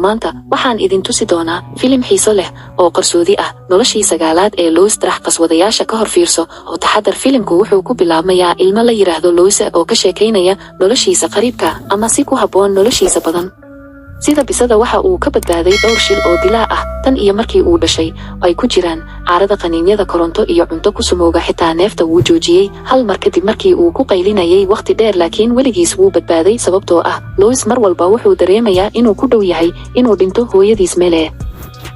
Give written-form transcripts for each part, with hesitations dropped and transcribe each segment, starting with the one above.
Maanta waxaan idin tusi doonaa filim xiiso leh oo qarsoodi ah, noloshii sagaalaad ee Louis Drax. Qaswadayaasha ka hor fiirso oo taxadar. Filimku wuxuu ku bilaabmayaa ilmo la yidhaahdo Louise oo ka sheekaynaya noloshiisa qariibka, ama si ku habboon noloshiisa badan sida bisada. Waxa uu ka badbaaday dhowr shil oo dilaa ah tan iyo markii uu dhashay, ay ku jiraan caarada, qaniinyada koronto iyo cunto ku sumowga. Xitaa neefta wuu joojiyey hal mar kadib markii uu ku qaylinayay wakhti dheer, laakiin weligiis wuu badbaaday, sababtoo ah Louis mar walba wuxuu dareemayaa inuu ku dhow yahay inuu dhinto. Hooyadiis Mele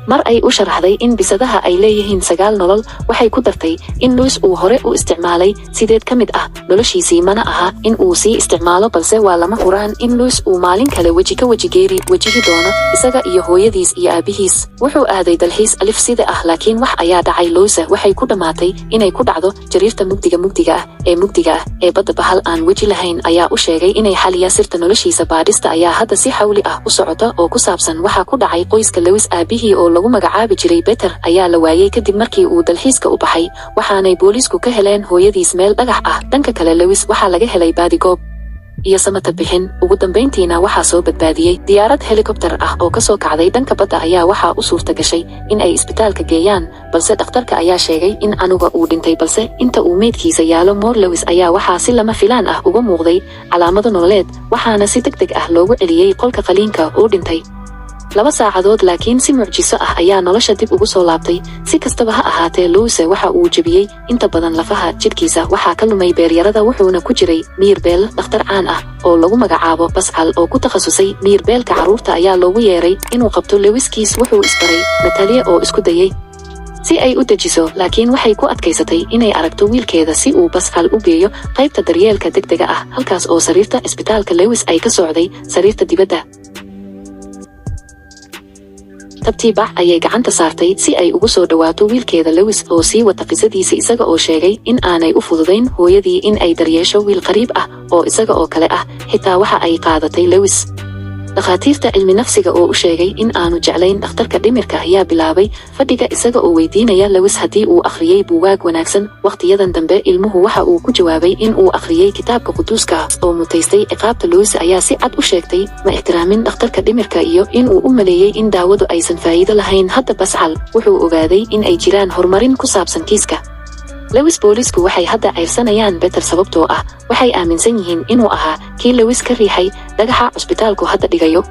mar ay u sharaxday in bisadaha ay leeyihiin sagaal nolol, waxay ku dartay in Louis uu hore u isticmaalay sideed ka mid ah noloshiisii. Mana aha in uu sii isticmaalo, balse waa lama huraan in Louis uu maalin kale weji ka weji geeri wajihi doono, isaga iyo hooyadiis iyo aabihiis. Wuxuu aaday dalxiis alif sida ah, laakiin wax ayaa dhacay. Louise waxay ku dhammaatay inay ku dhacdo jariirta mugdiga mugdiga ah ee mugdiga ah ee badda. Bahal aan weji lahayn ayaa u sheegay inay xaliya sirta noloshiisa. Baadhista ayaa hadda si xawli ah u socota oo ku saabsan waxa ku dhacay qoyska Louis. Aabihii oo lagu magacaabi jiray Beter ayaa la waayey kadib markii uu dalxiiska u baxay, waxaanay booliisku ka heleen hooyadiis meel dhagax ah. Dhanka kale, Lewis waxaa laga helay baadigoob iyo samata bixin. Ugu dambayntiina waxaa soo badbaadiyey diyaarad helikobter ah oo kasoo kacday dhanka badda. Ayaa waxaa u suurta gashay in ay isbitaalka geeyaan, balse dhakhtarka ayaa sheegay in canuga uu dhintay. Balse inta uu meydkiisa yaalo Moor, Lewis ayaa waxaa si lama filaan ah uga muuqday calaamado nololeed, waxaana si deg deg ah loogu celiyey qolka qaliinka. Uu dhintay 2 saacadood, laakiin si mucjiso ah ayaa nolosha dib ugu soo laabtay. Si kastaba ha ahaatee, Louise waxa uu jebiyey inta badan lafaha jidhkiisa, waxaa ka lumay beeryarada, wuxuuna ku jiray miir beel. Dhakhtar caan ah oo lagu magacaabo Bascal oo ku takhasusay miir beelka carruurta ayaa loogu yeeray inuu qabto Lewiskiis. Wuxuu isbaray Natalia oo isku dayey si ay u dejiso, laakiin waxay ku adkaysatay inay aragto wiilkeeda si uu Bascal u geeyo qaybta daryeelka degdega ah, halkaas oo sariirta isbitaalka Lewis ay ka socday sariirta dibadda. Tabtii bac ayay gacanta saartay si ay ugu soo dhowaato wiilkeeda Lewis oo sii wata qisadiisa, isaga oo sheegay in aanay u fududayn hooyadii in ay daryeesho wiil qariib ah oo isaga oo kale ah, xitaa waxa ay qaadatay Lewis. Dhakhaatiirta cilmi nafsiga oo u sheegay in aanu jeclayn dhakhtarka dhimirka ayaa bilaabay fadhiga, isaga oo weydiinaya Lewis haddii uu akhriyey buugaag wanaagsan wakhtiyadan dambe. Ilmuhu waxa uu ku jawaabay in uu akhriyey kitaabka quduuska oo mutaystay ciqaabta. Lewis ayaa si cad u sheegtay ma ixtiraamin dhakhtarka dhimirka iyo in uu u maleeyey in daawadu aysan faa'iido lahayn. Hadda Bascal wuxuu ogaaday in ay jiraan horumarin ku saabsan kiiska Lewis. Boolisku waxay hadda ceyrsanayaan Beter, sababtoo ah waxay aaminsan yihiin inuu ahaa kii Lewis ka riixay dhagaxa cusbitaalku hadda dhigayo.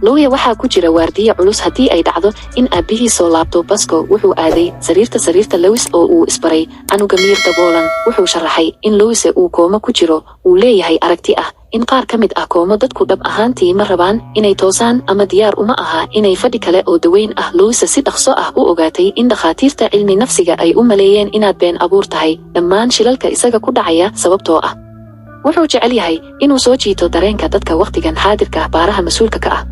Looya waxaa ku jira waardiye culus haddii ay dhacdo in aabbihii soo laabto. Basco wuxuu aaday sariirta Lewis oo uu isbaray canuga miir daboolan. Wuxuu sharaxay in Lewise uu koomo ku jiro, uu leeyahay aragti ah in qaar ka mid ah koomo dadku dhab ahaantii ma rabaan inay toosaan ama diyaar uma aha inay fadhi kale oo daweyn ah. Louise si dhaqso ah u ogaatay in dhakhaatiirta cilmi nafsiga ay u maleeyeen inaad been abuur tahay dhammaan shilalka isaga ku dhacaya, sababtoo ah wuxuu jecel yahay inuu soo jiito dareenka dadka. Wakhtigan xaadirka, baaraha mas-uulka ka ah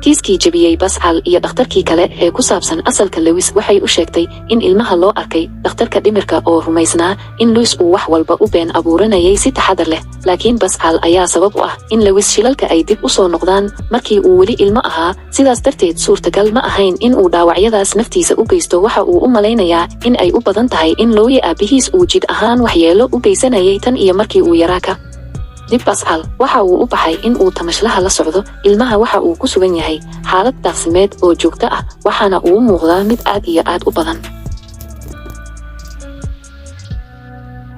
kiiskii jebiyey Bascal iyo dhakhtarkii kale ee ku saabsan asalka Lewis waxay u sheegtay in ilmaha loo arkay dhakhtarka dhimirka oo rumaysnaa in Lewis uu wax walba u been abuuranayay si taxadar leh, laakiin Bascal ayaa sabab u ah in Lewis shilalka ay dib u soo noqdaan markii uu weli ilmo ahaa. Sidaas darteed suurtagal ma ahayn in uu dhaawacyadaas naftiisa u geysto. Waxa uu u malaynayaa in ay u badan tahay in Looye aabihiis uu jidh ahaan waxyeelo u geysanayay tan iyo markii uu yaraa. Ka dib, Bascal waxa uu u baxay in uu tamashlaha la socdo ilmaha. Waxa uu ku sugan yahay xaalad daaqsimeed oo joogto ah, waxaana uu muuqdaa mid aad iyo aad u badan.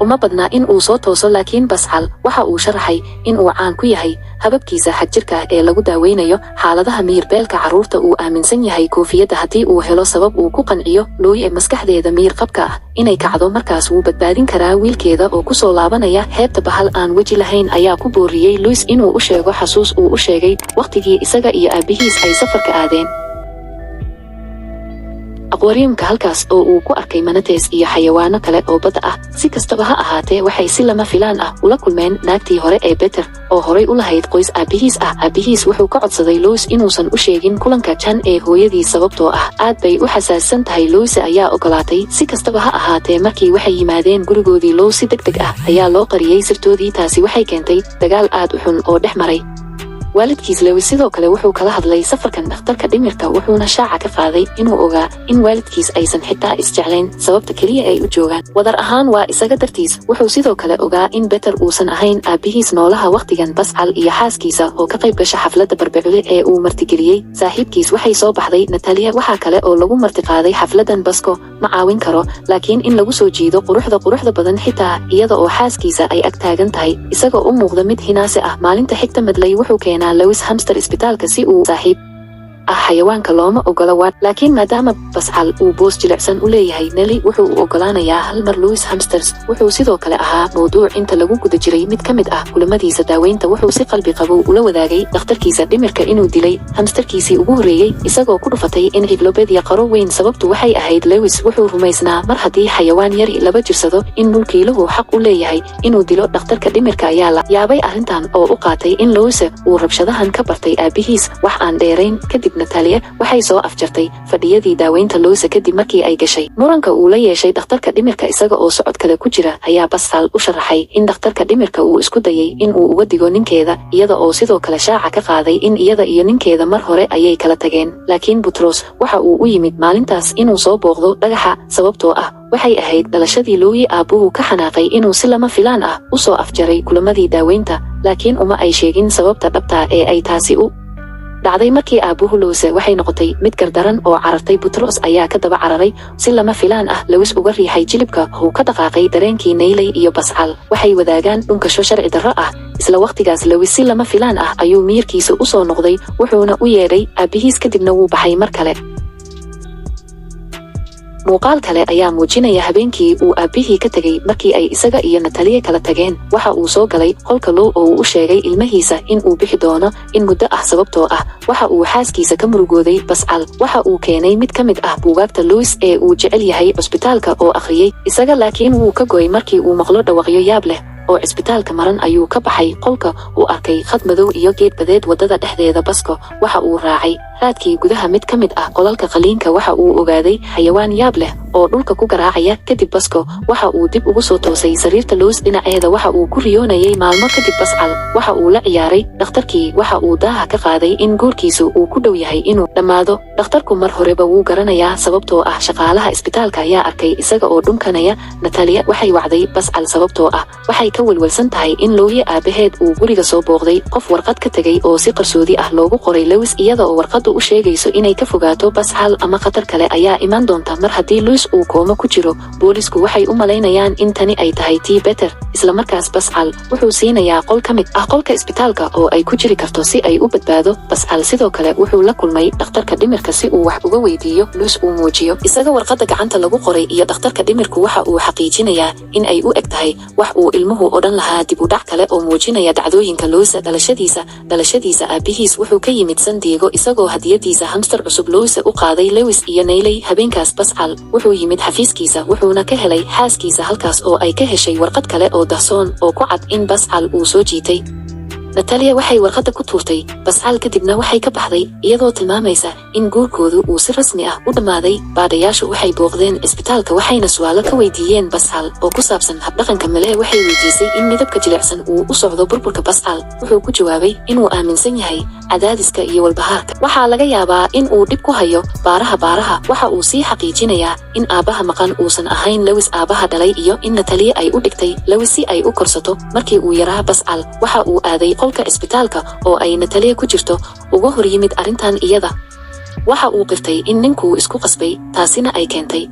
Uma badna in uu soo tooso, laakiin Bascal waxa uu sharaxay in uu caan ku yahay hababkiisa xagjirka ee lagu daaweynayo xaaladaha miyir beelka carruurta. Uu aaminsan yahay koofiyadda haddii uu helo sabab uu ku qanciyo Looye maskaxdeeda miyir qabka ah inay kacdo, markaas wuu badbaadin karaa wiilkeeda oo ku soo laabanaya xeebta. Bahal aan weji lahayn ayaa ku booriyey Louis inuu u sheego xasuus uu u sheegay wakhtigii isaga iyo aabihiis ay safarka aadeen aqwariumka, halkaas oo uu ku arkay manates iyo xayawaano kale oo badda ah. Si kastaba ha ahaatee, waxay si lama filaan ah ula kulmeen naagtii hore ee Beter oo horay u lahayd qoys aabihiis ah. Aabihiis wuxuu ka codsaday Louis inuusan u sheegin kulanka Jan ee hooyadiis, sababtoo ah aad bay u xasaassan tahay. Louise ayaa ogolaatay. Si kastaba ha ahaatee, markii waxay yimaadeen gurigoodii Low, si deg deg ah ayaa loo qariyey sirtoodii. Taasi waxay keentay dagaal aad u xun oo dhex maray Waalidkiis. Lewis sidoo kale wuxuu kala hadlay safarkan dhakhtarka dhimirka, wuxuuna shaaca ka qaaday inuu ogaa in waalidkiis aysan xitaa isjeclayn, sababta keliya ay u joogaan wadar ahaan waa isaga dartiis. Wuxuu sidoo kale ogaa in Beter uusan ahayn aabihiis noolaha wakhtigan. Bascal iyo xaaskiisa oo ka qayb gasha xafladda barbecue ee uu martigeliyey saaxiibkiis, waxay soo baxday Natalia. Waxaa kale oo lagu martiqaaday xafladan. Basko ma caawin karo, laakiin in lagu soo jiido quruxda quruxda badan, xitaa iyada oo xaaskiisa ay ag taagan tahay, isagoo u muuqda mid hinaase ah. Maalinta xigta, Madley wuxuu keenaa Lewis hamster isbitaalka si uu saaxiib ah. Xayawaanka looma ogola waad, laakiin maadaama Bascal uu boos jilicsan u leeyahay Nelly, wuxuu u ogolaanayaa hal mar. Louis hamsters wuxuu sidoo kale ahaa mawduuc inta lagu guda jiray mid ka mid ah kulamadiisa daaweynta. Wuxuu si qalbi qabow ula wadaagay dhakhtarkiisa dhimirka inuu dilay hamsterkiisii ugu horreeyey, isagoo ku dhufatay encyclopedia qaro weyn. Sababtu waxay ahayd, Lewis wuxuu rumaysnaa mar haddii xayawaan yari laba jirsado in mulkiiluhu xaq u leeyahay inuu dilo. Dhakhtarka dhimirka ayaa la yaabay arrintan oo u qaatay in Louise uu rabshadahan ka bartay aabihiis. Wax aan dheerayn kadib, Natalia waxay soo afjartay fadhiyadii daaweynta Louise kadib markii ay gashay muranka uu la yeeshay dhakhtarka dhimirka. Isaga oo socod kale ku jira ayaa Bascal u sharaxay in dhakhtarka dhimirka uu isku dayay in uu uga digo ninkeeda, iyada oo sidoo kale shaaca ka qaaday in iyada iyo ninkeeda mar hore ayay kala tageen. Laakiin Butros waxa uu u yimid maalintaas inuu soo booqdo dhagaxa, sababtoo ah waxay ahayd dhalashadii Looyi. Aabbuhu ka xanaaqay inuu si lama filaan ah u soo afjaray kulamadii daaweynta, laakiin uma ay sheegin sababta dhabtaa ee ay taasi u dhacday. Markii aabbuhu Loose waxay noqotay mid gardaran oo carartay, Butros ayaa ka daba cararay, si lama filaan ah Lewis uga riixay jilibka. Uu ka dhaqaaqay dareenkii. Nayley iyo Bascal waxay wadaagaan dhunkasho sharci darro ah. Isla wakhtigaas, Lewis si lama filaan ah ayuu miyirkiisa u soo noqday, wuxuuna u yeedhay aabbihiis, kadibna wuu baxay mar kale. Muuqaal kale ayaa muujinaya habeenkii uu aabbihii ka tegey markii ay isaga iyo Nataliya kala tageen. Waxa uu soo galay qolka Low oo uu u sheegay ilmahiisa in uu bixi doono in muddo ah, sababtoo ah waxa uu xaaskiisa ka murugooday. Bascal waxa uu keenay mid ka mid ah buugaagta Louis ee uu jecel yahay cusbitaalka oo akhriyey isaga, laakiin wuu ka goy markii uu maqlo dhawaqyo yaab leh oo cisbitaalka maran. Ayuu ka baxay qolka, uu arkay khad madow iyo geed badeed waddada dhexdeeda. Basko waxa uu raacay raadkii gudaha mid ka mid ah qolalka qaliinka. Waxa uu ogaaday xayawaan yaab leh oo dhulka ku garaacaya. Kadib Basko waxa uu dib ugu soo toosay sariirta Loos dhinaceeda. Waxa uu ku riyoonayay maalmo kadib. Bascal waxa uu la ciyaaray dhakhtarkii. Waxa uu daaha ka qaaday in guurkiisu uu ku dhow yahay inuu dhammaado. Dhakhtarku mar horeba wuu garanayaa, sababtoo ah shaqaalaha isbitaalka ayaa arkay isaga oo dhunkanaya. Natalia waxay wacday Bascal, sababtoo ah waxay ka welwelsan tahay in Looye aabaheed uu guriga soo booqday qof warqad ka tegay oo si qarsoodi ah loogu qoray Lewis, iyada oo warqaddu u sheegayso inay ka fogaato Bascal ama khatar kale ayaa iman doonta. Mar haddii Louis uu koomo ku jiro, boolisku waxay u malaynayaan in tani ay tahay tii Beter. Islamarkaas Bascal wuxuu siinayaa qol ka mid ah qolka isbitaalka oo ay ku jiri karto si ay u badbaado. Bascal sidoo kale wuxuu la kulmay dhakhtarka dhimirka si uu wax uga weydiiyo Louis uu muujiyo isaga warqadda gacanta lagu qoray, iyo dhakhtarka dhimirku waxa uu xaqiijinayaa in ay u eg tahay wax uu ilmuhu odhan lahaa. Dib u dhac kale oo muujinaya dhacdooyinka Louisa dhalashadiisa. Aabihiis wuxuu ka yimid San Diego isagoo hadiyadiisa hamster cusub Louisa u qaaday Lewis iyo Nayley. Habeenkaas Bascal wuxuu yimid xafiiskiisa, wuxuuna ka helay xaaskiisa halkaas oo ay ka heshay warqad kale oo dahsoon oo ku cad in Bascal uu soo jiitay. Natalia waxay warqadda ku tuurtay Bascal, kadibna waxay ka baxday iyadoo tilmaamaysa in guurkoodu uu si rasmi ah u dhammaaday. Baadhayaashu waxay booqdeen isbitaalka, waxayna su'aalo ka weydiiyeen Bascal oo ku saabsan habdhaqanka. Male waxay weydiisay in midabka jilicsan uu u socdo burburka. Bascal wuxuu ku jawaabay inuu aaminsan yahay cadaadiska iyo walbahaarka waxaa laga yaabaa in uu dhib ku hayo baaraha. Baaraha waxa uu sii xaqiijinayaa in aabbaha maqan uusan ahayn Lewis aabaha dhalay, iyo in Natalia ay u dhigtay Lewis si ay u korsato markii uu yaraa. Bascal waxa uu aaday qolka isbitaalka oo ay Natalia ku jirto, uga hor yimid arrintan iyada. Waxa uu qirtay in ninkuu isku qasbay, taasina ay keentay